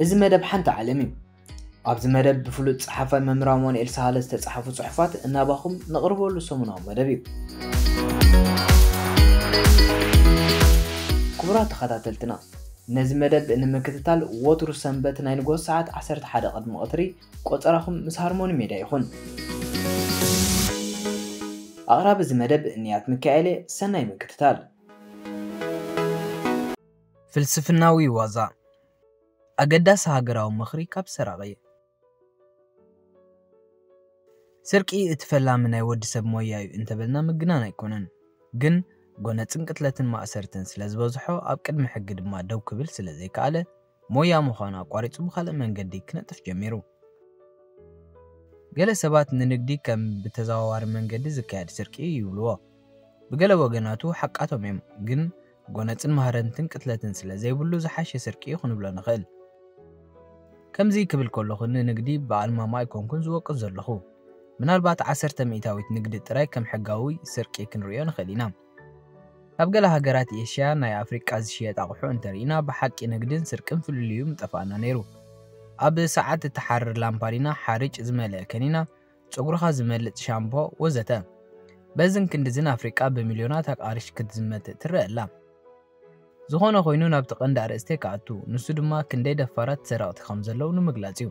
እዚ መደብ ሓንቲ ዓለም እዩ። ኣብዚ መደብ ብፍሉጥ ጸሓፋይ መምህር ኣማኑኤል ሳህለ ዝተጻሕፉ ጽሑፋት እናባኹም ነቕርበሉ ሰሙናዊ መደብ እዩ። ክቡራት ተኸታተልትና፣ ነዚ መደብ ንምክትታል ወትሩ ሰንበት ናይ ንግሆ ሰዓት ዓሰርተ ሓደ ቅድሚ ቀትሪ ቆጸራኹም ምስ ሃርሞኒ ሜድያ ይኹን። ኣቕራቢ እዚ መደብ ንያት ሚካኤል እየ። ሰናይ ምክትታል። ፍልስፍናዊ ዋዛ። ኣገዳሲ ሃገራዊ ምኽሪ ካብ ሰራቒ። ስርቂ እቲ ፈላሚ ናይ ወዲ ሰብ ሞያ እዩ እንተበልና ምግናን ኣይኮነን። ግን ጎነጽን ቅትለትን ማእሰርትን ስለ ዝበዝሖ፣ ኣብ ቅድሚ ሕጊ ድማ ደው ክብል ስለ ዘይከኣለ፣ ሞያ ምዃኑ ኣቋሪጹ ብኻልእ መንገዲ ክነጥፍ ጀሚሩ። ገለ ሰባት ንንግዲ ከም ብተዘዋዋሪ መንገዲ ዝካየድ ስርቂ ይብልዎ። ብገለ ወገናቱ ሓቃቶም እዮም፣ ግን ጎነጽን ማህረምትን ቅትለትን ስለ ዘይብሉ ዝሓሸ ስርቂ እዩ ክንብሎ ንኽእል። ከምዚ ክብል ከለኹ ንንግዲ ብኣልማማ ኣይኮንኩን ዝወቅስ ዘለኹ። ምናልባት ዓሰርተ ሚእታዊት ንግዲ ጥራይ ከም ሕጋዊ ስርቂ ክንርእዮ ንኽእል ኢና። ኣብ ገለ ሃገራት ኤሽያ፣ ናይ ኣፍሪቃ ዝሽየጥ ኣቑሑ እንተርኢና፣ ብሓቂ ንግድን ስርቅን ፍልልዩ ምጠፋእና ነይሩ። ኣብ ሰዓት እትሓርር ላምፓዲና፣ ሓርጭ ዝመልአ ከኒና፣ ጸጉርኻ ዝመልጥ ሻምፖ ወዘተ። በዝን ክንድዝን ኣፍሪቃ ብሚልዮናት ኣቃርሽ ክትዝመት ትረአ ኣላ። ዝኾነ ኮይኑ ናብቲ ቀንዲ ኣርእስተይ ክኣቱ፣ ንሱ ድማ ክንደይ ደፋራት ሰረቕቲ ከም ዘለዉ ንምግላጽ እዩ።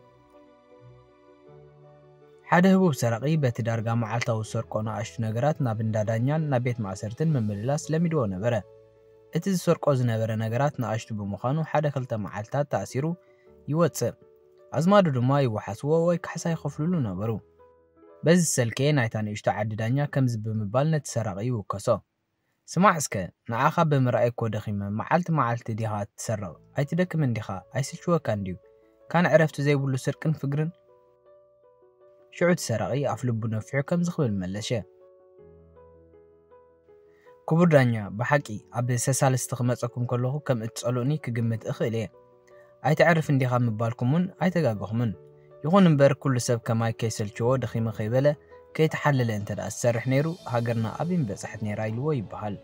ሓደ ህቡብ ሰራቒ በቲ ዳርጋ መዓልታዊ ዝሰርቆ ንኣሽቱ ነገራት ናብ እንዳ ዳኛን ናብ ቤት ማእሰርትን ምምልላስ ለሚድዎ ነበረ። እቲ ዝሰርቆ ዝነበረ ነገራት ንኣሽቱ ብምዃኑ ሓደ ክልተ መዓልታት ተኣሲሩ ይወጽእ። ኣዝማዱ ድማ ይወሓስዎ ወይ ካሕሳ ይኸፍልሉ ነበሩ። በዚ ዝሰልከየ ናይታ ንእሽቶ ዓዲ ዳኛ ከምዚ ብምባል ነቲ ሰራቒ ይውከሶ። ስማዕ እስከ፣ ንዓኻ ብምርኣይ እኮ ደኺመ፣ መዓልቲ መዓልቲ ዲኻ ትሰርቕ? ኣይትደክምን ዲኻ? ኣይስልችወካን ድዩ? ካን ዕረፍቲ ዘይብሉ ስርቅን ፍግርን? ሽዑ እቲ ሰራቒ ኣፍ ልቡ ነፊሑ ከምዚ ክብል መለሸ። ክቡር ዳኛ፣ ብሓቂ ኣብ ሰሳልስቲ ክመጸኩም ከለኹ ከም እትጸልኡኒ ክግምት እኽእል እየ። ኣይተዕርፍን ዲኻ ምባልኩም እውን ኣይተጋገኹምን። ይኹን እምበር፣ ኩሉ ሰብ ከማይ ከይሰልችዎ፣ ደኺመ ከይበለ፣ ከይተሓለለ እንተ ደኣ ዝሰርሕ ነይሩ፣ ሃገርና ኣበይ ምበጽሐት ነይራ ኢልዎ ይበሃል።